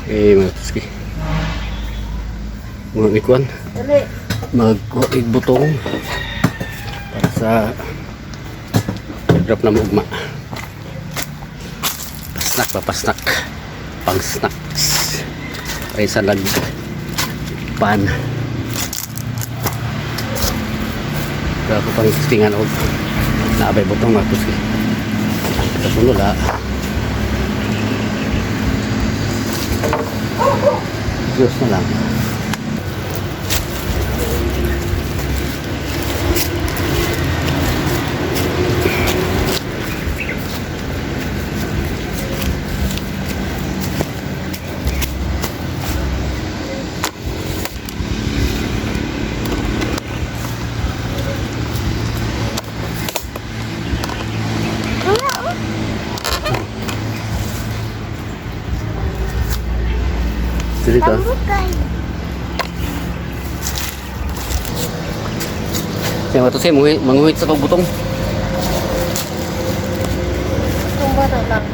Eh, mga tuski. Mga ikuan. Dali. Magkuha og butong para sa drop na mo ugma. Pasnak pa pasnak. Pang snacks. Para sa nag pan. Pero ako pang testingan og naabay butong, mga tuski. Sa puno la. Diyos na lang. Dito. Tambukay. Siya mga tuski, manguhit sa pagbutong. Itong bata lang.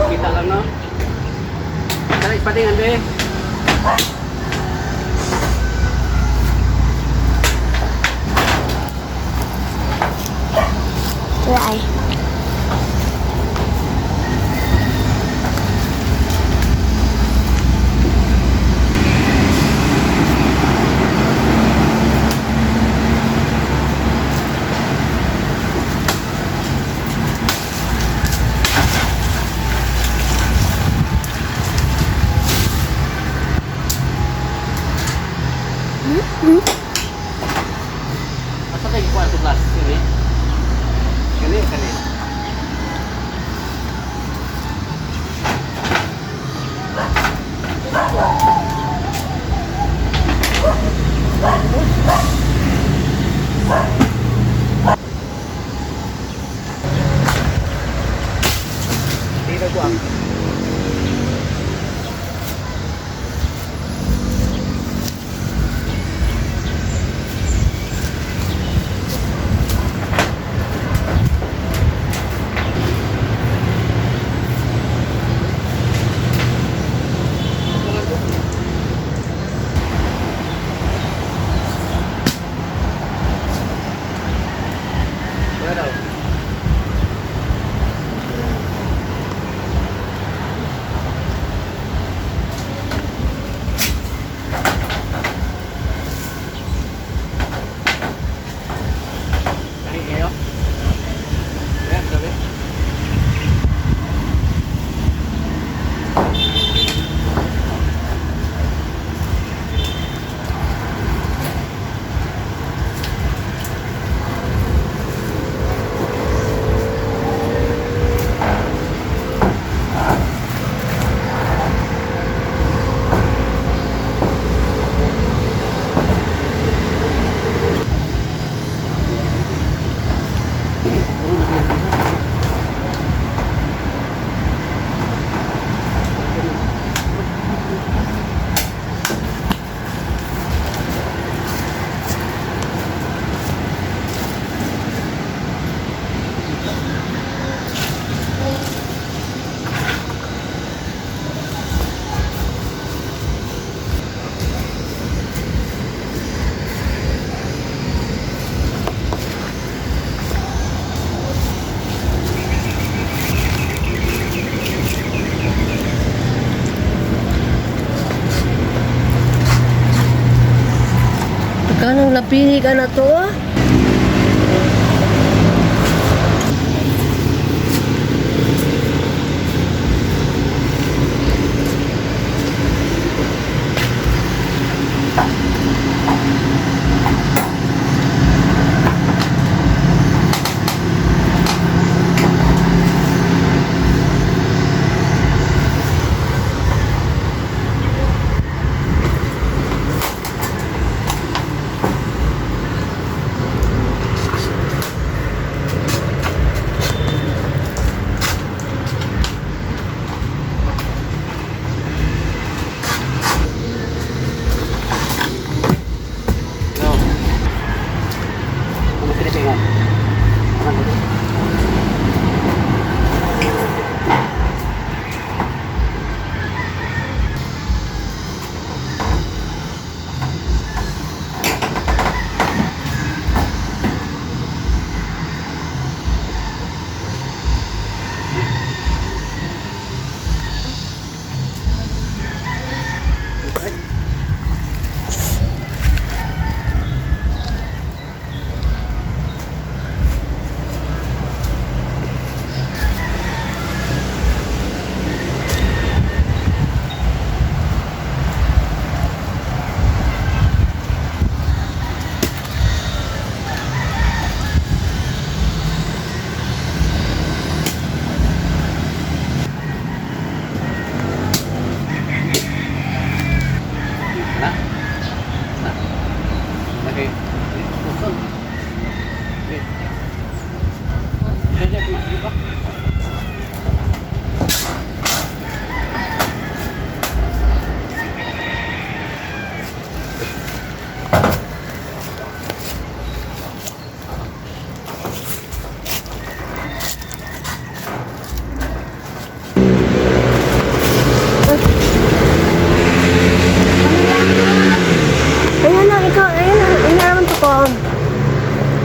Kita lang, no? Tara, ispating, Andre. Why? Asa kayo kuha ito class? Kini? Kini, kini. Dito ko ang Wala daw. Dali kayo. Ayan, dali. Kanang lapini ka na to ah.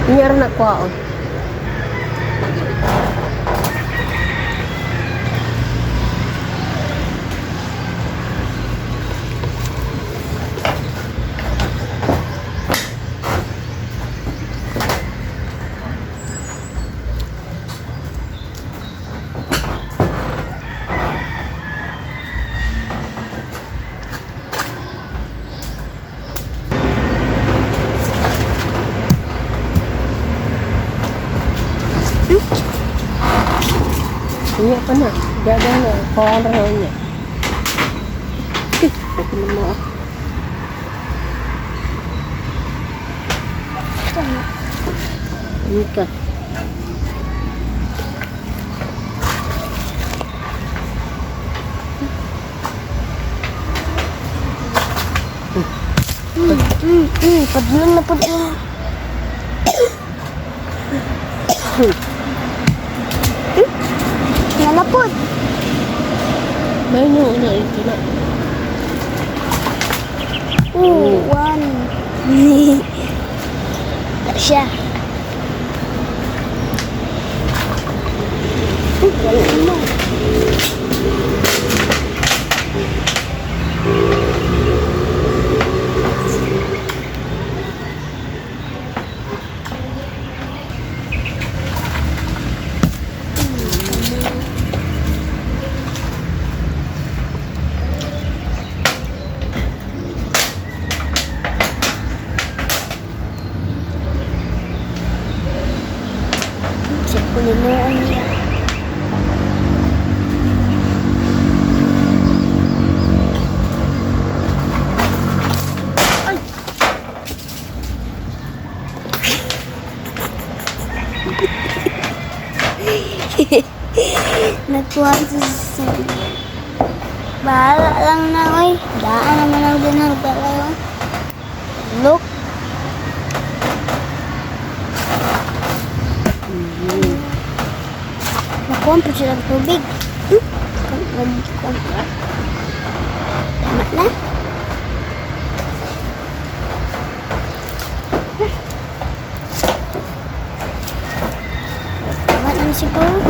Unya ra na kuhaon. Unya pa na. Gaga na. Kuhaon ra na unya. Eh, ito na mo. Ano ka? Padulong na padulong. Nalapod. May no, na ito na. Oh, one. Wala siya. Wala mo. Sa kulinuan niya. Ay! Nakuha sa sabi. Bahala lang na, oy. Daan naman ang ginagawa. Look. Nakuha pa siya ng tubig. Nagkuha. Tama na. Tama na siguro.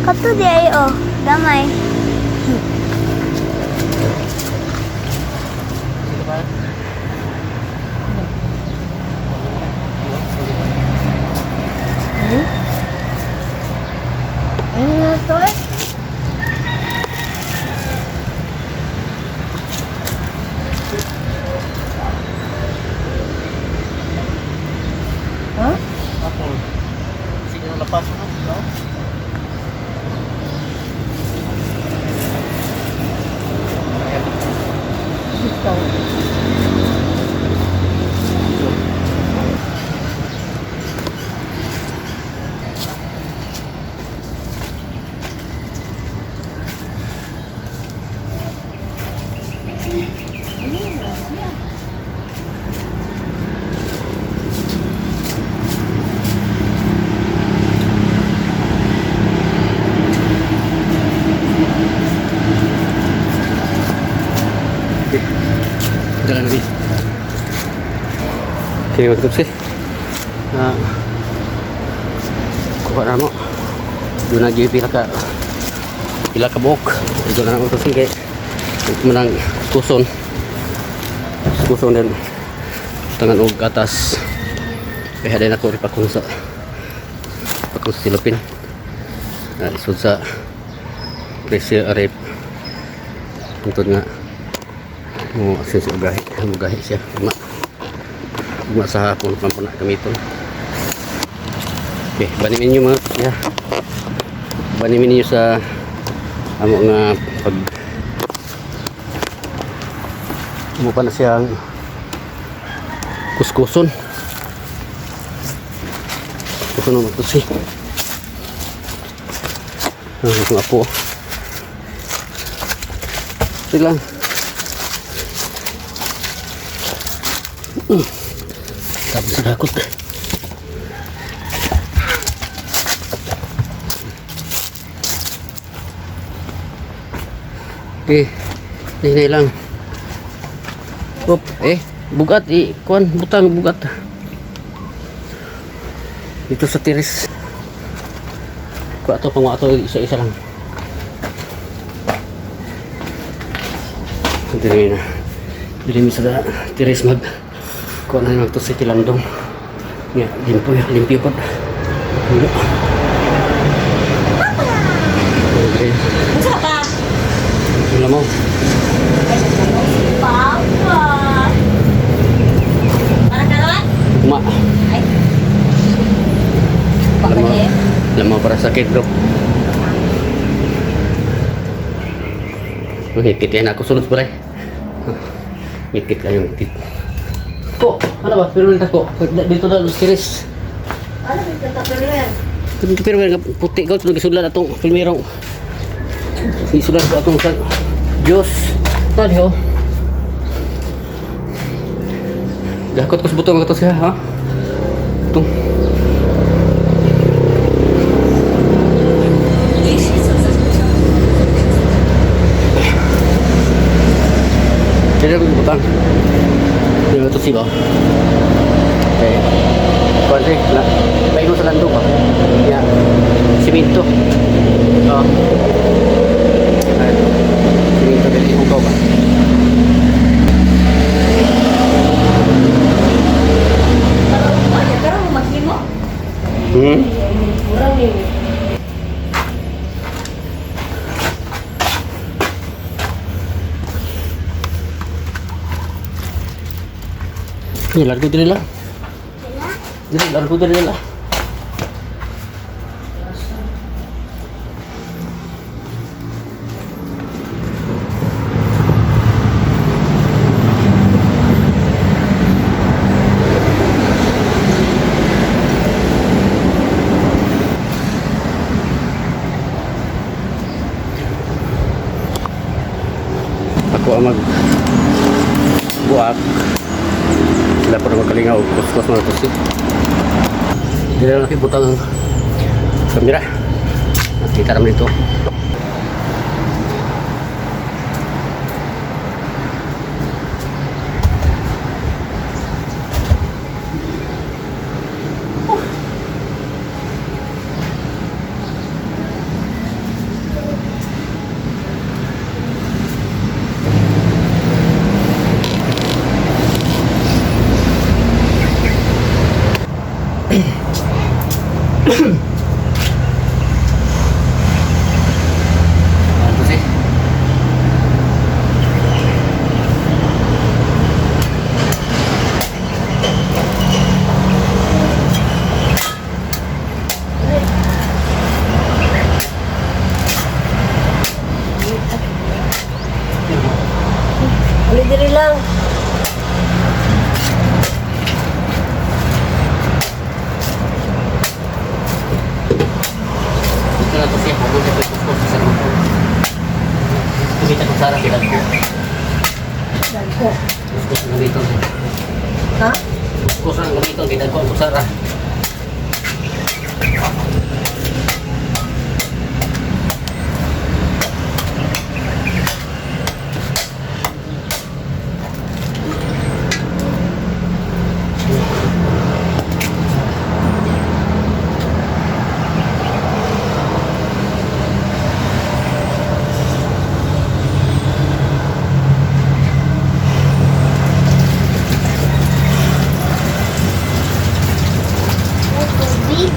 Kato di ay oh, gamay. Ano na to eh? Ha? Apple. Sige na lapas no? No? Ikaw. Dala na rin. Okay, mga kapsi. Kuha na mo. Doon na dyan pila ka buhok. Ito na mo kasi kay ito mo nang kuson. Kuson din. Tangan og gatas. Kaya din ako rin pakong sa silupin. Isod sa presyo arep. Tungtod nga mo asin sa ugahi, mugahi siya. Ugma. Ugma sa hapon pa na gamiton. Okay, banimin niyo mga ya. Banimin niyo sa amo nga pag mo pa na siyang kuskuson. Kuson mo kusi. Ang akong apo. Sige lang. Tapos sa dakot. Okay. Hinay lang. Op, eh, bugat eh, kuan, butang bugat. Dito sa tiris. Kuha to, panguha to, isa-isa lang. Dili na. Dili mi sa tiris mag kuha na mag to sa tilandong. Nga, limpo, limpyo pod. Hindi. Okay. Unsa ka? Wala mo. Papa. Para karon? Ma. Ay. Alam mo, alam mo para sakit bro. Ngipit yan ako sunod pare. Ngipit kayo, ngipit. Ko, ano ba? Pero nito ko. Dito na los tiris. Ano ba ito pero? Pero nga puti ko itong gisulan atong filmerong. Gisulan ko atong sa Diyos. Tali ho. Dakot ko sa butong ato siya, ha? Itong. Kaya ko butang. Dito ito siba. Eh, kuwan eh, na, may sa landong ba? Ya, siminto. Oh. Ay, siminto dili hugaw ba? Karon mo maghimo? Hmm? Murang ni. Ni largo dili lang. Dili largo dili lang. Ako ang mag buak. Sila pa naman kalingaw, kuskus mga tusi. Hindi na nakibutang ang kamera. Nakita naman ito. Ano tusi? Uli diri lang. Dito na tusi. Huwag mo siya kuskus sa lupo. Kumita kung sara sila ko. Dagko. Kuskus ang gamiton. Ha? Kuskus ang gamiton. Kita ko ang kusara. May tubig.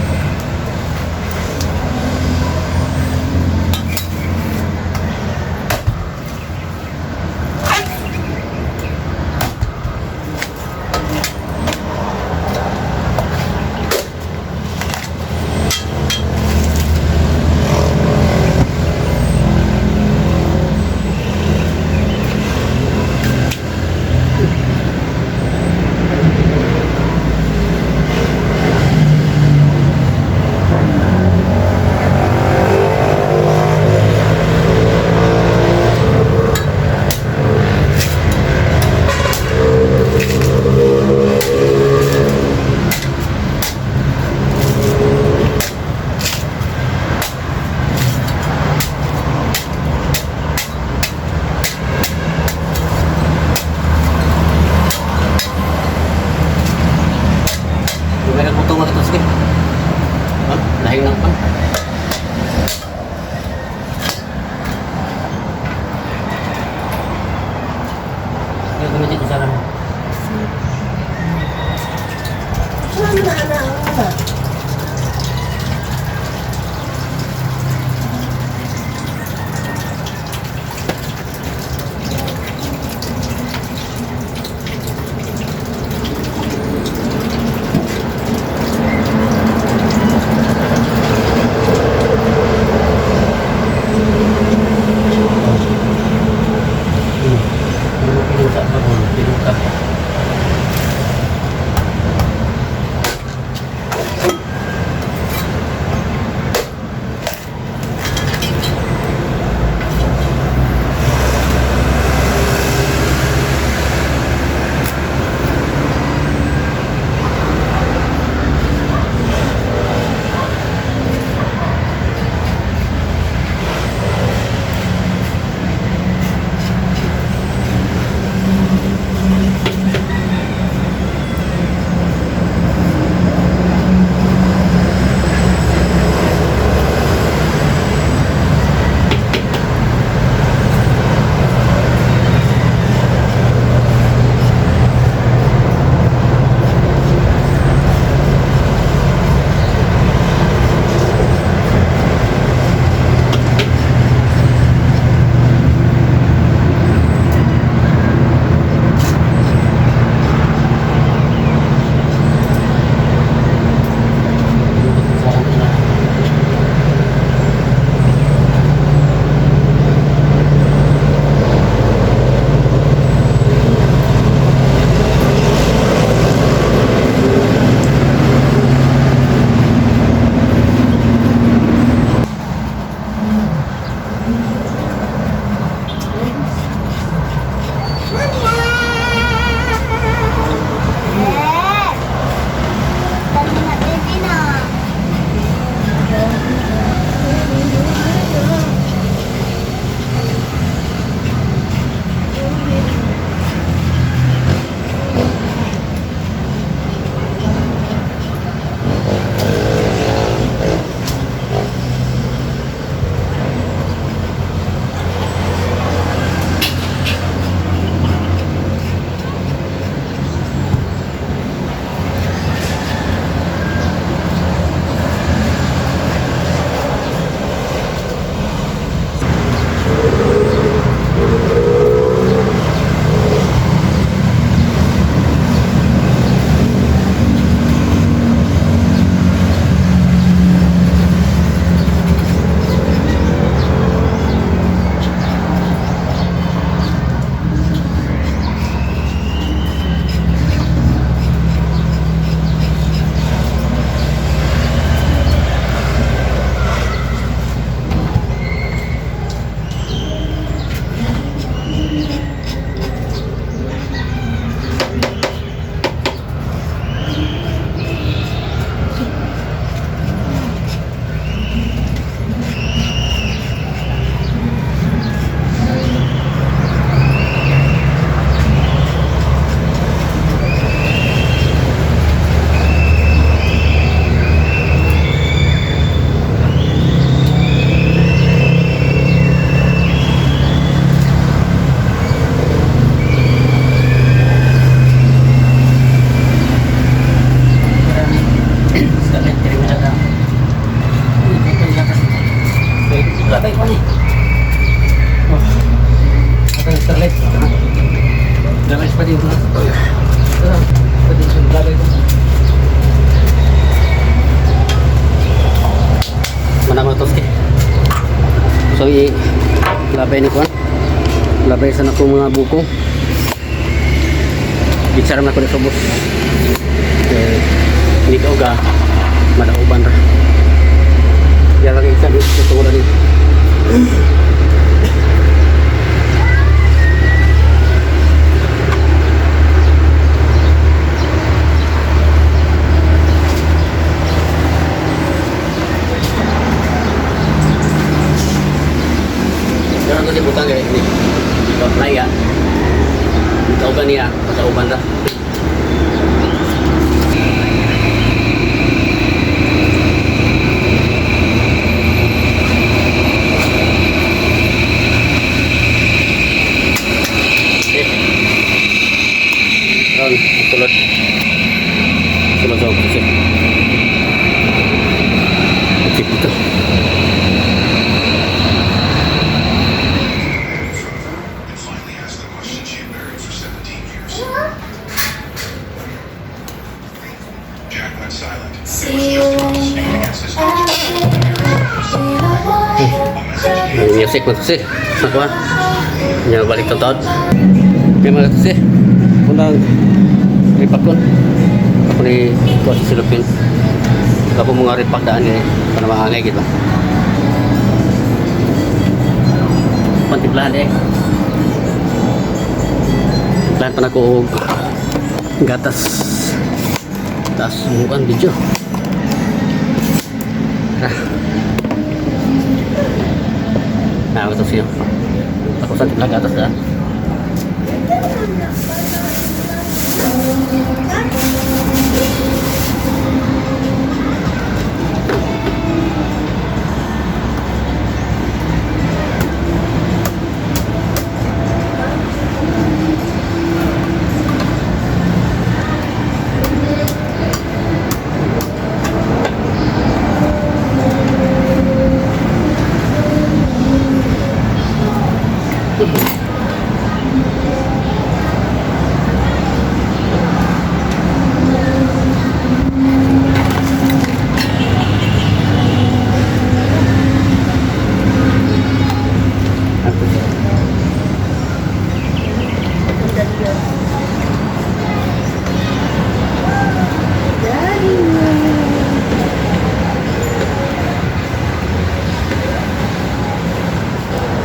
Mga toski. Ah, dahil lang pa. Yung kumiti sa mo. Ano na, ano, ano? Pinuta pa ko, pinuta. Eh! Dami na baby na. Labay ko ni. Oh. Atang starlight. Damage pa din ko. Pa din sa labay ko. Mana mga toski. So i labay ni kuan. Labay sa nako mga buko. Gicharam na ko ni subos. Eh, hindi ka uga madauban ra. Yan lang isa dito sa tungod dito. Pero kasi butang kay ni naya. Ikaw ba niya? Pasauban ra. May music mo to si. Nakuha. Nya balik to taon. Kaya mga to si. Unang ripakon. Ako ni ko sa Silupin. Ako mga ripak daan ni para maangay gitu. Pantimplahan eh. Timplahan pa na ko og gatas. Tapos mukhang video. Tara. Nah, ito siya. Ako sa timpla gatas daan.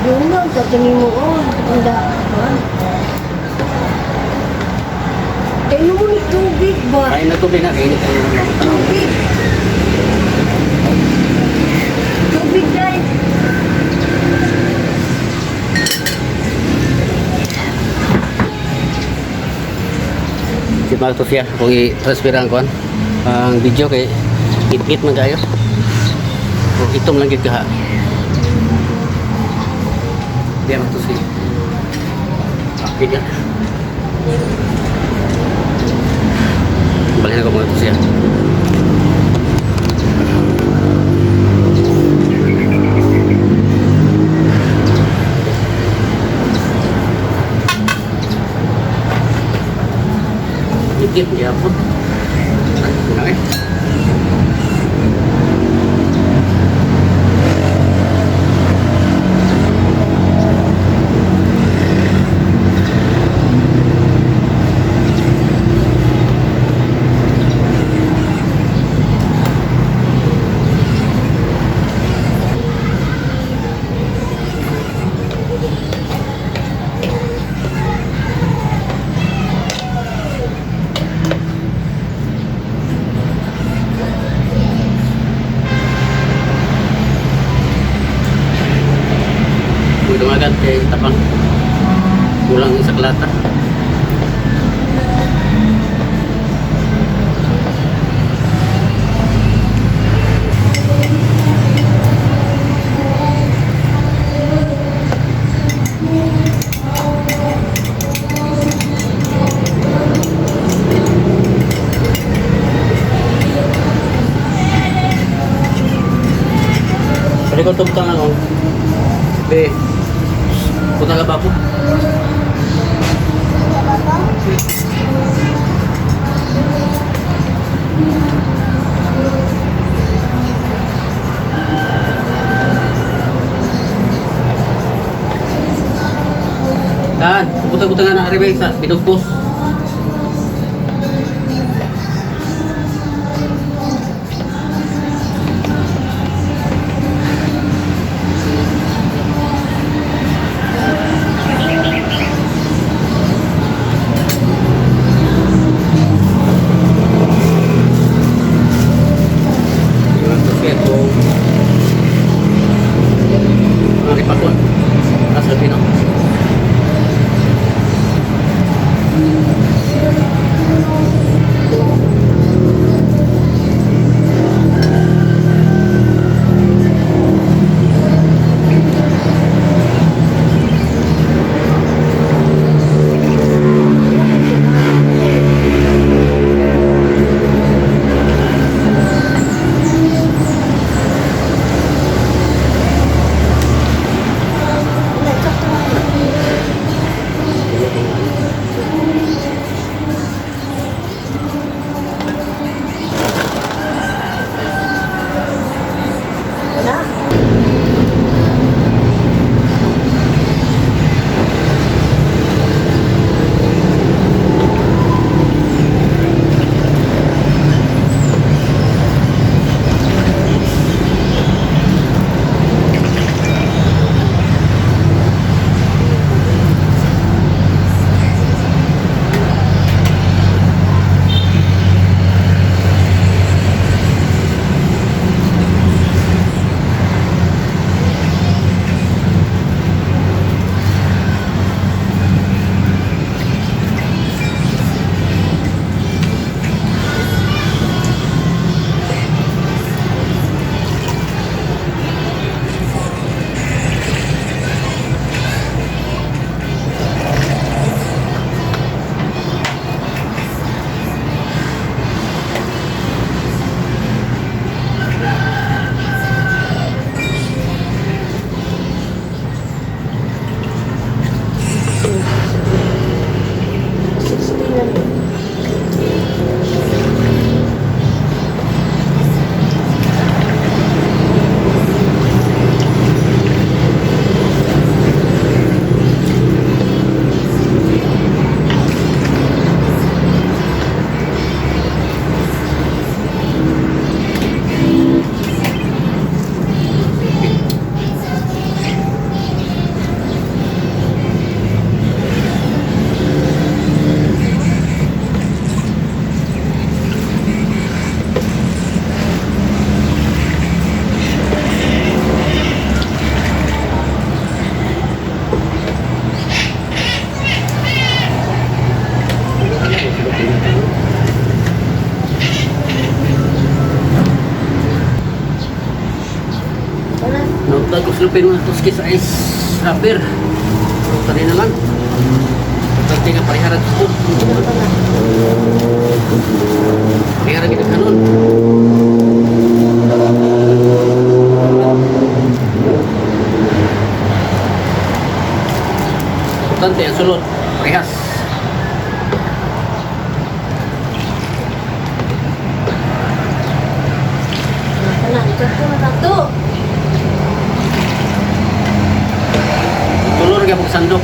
Yung na, tatingin mo, oh. Ang daan. Kayo mo ni tubig ba? Kain na tubig na, kainit ang Tubig. Tubig, guys. Si Marco siya, kung i-transfer ang kuan, ang video kay it-it man kayo. Kung itom lang gid kaha. Diyan to siya. Okay na. Balik na ko mga to siya. It-it gyapon. Ay, kulang eh. Kung dumagat kay tapang kulang sa klata. Pwede ko tumutang lang oh. Be, punta ka ba po? Daan, pupunta-punta nga na Aribay sa Binugpos. Ito, mga ripakon. Nasa Pino. Islupin mo na tuski sa ice wrapper. Tani na lang. Pagkante nga pareharag ko. Ano pa na? Pareharag kita kanon. Importante ang sulod. Parehas. Ano pa na? Ito na to. Tulor ka pag sandok.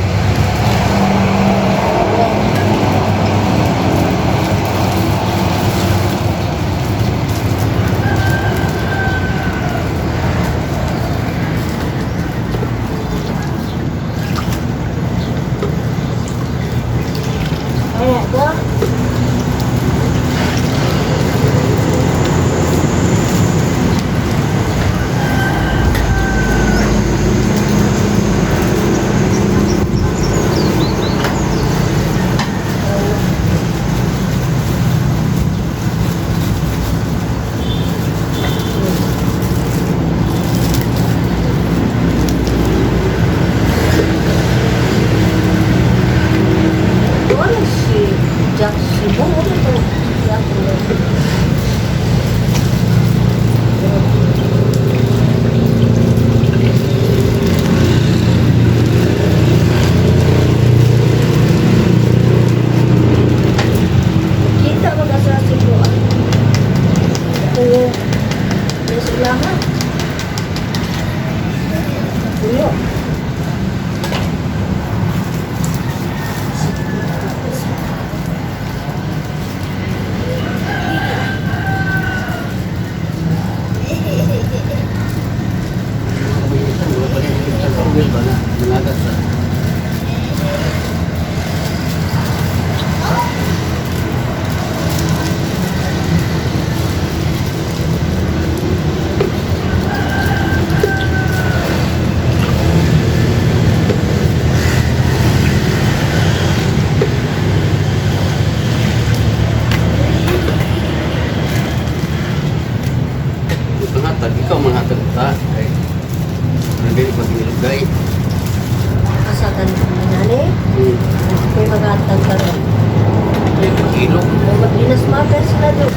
Ayan, ito. Wala si Jack Simon. Wala ito. Jack Simon. Kita mo ka sa Cebu. Oo. May sulahan. Puyo. Nalagat sa Panghatag, ikaw manghatag ta. Kay hindi ko ginilugay. Asa ka nani? Ako'y maghatag ka ron. Kilo. Kung maglinas maga sila doon.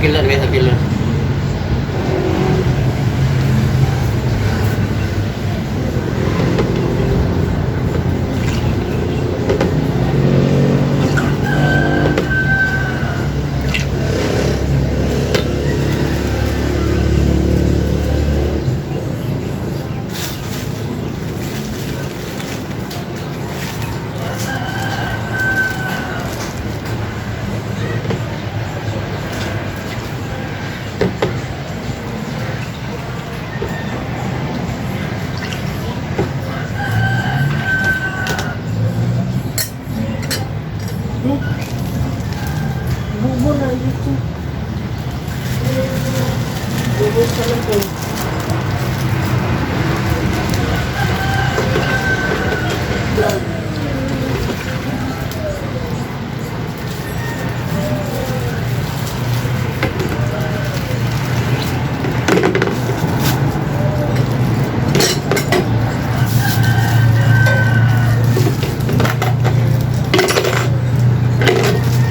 Killer guys, killer. Eh. Bubo na dito. Bubo sa lang.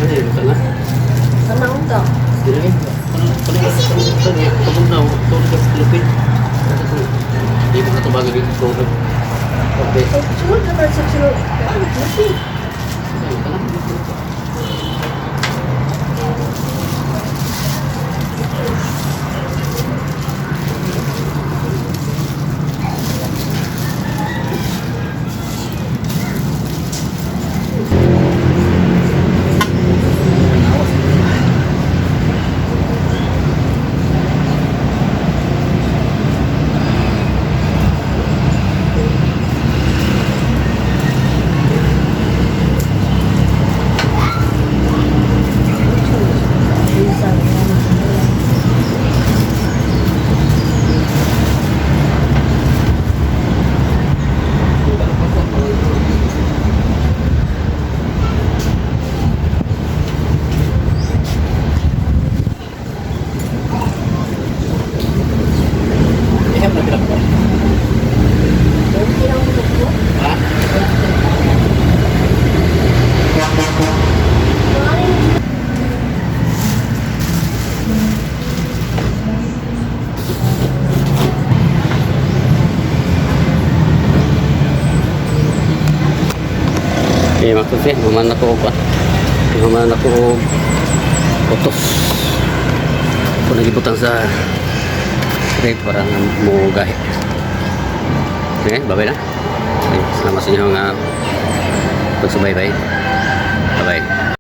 Ano yun? Ito na? Tanaw ta. Dili eh. Pagod na, tulog ka sa Pilipin. Hindi mo katubagan dito tulog. Okay. Eh, sunod na ba sa sunod? Ano, pusi. Ihap na pila ko. Ha? Okay, mga kusi, human na ko og human na ko og utos. Kung nagibutang sa rate para nga mo gahi. Okay, bye-bye na. Okay, salamat sa inyong pagsubaybay. Bye-bye.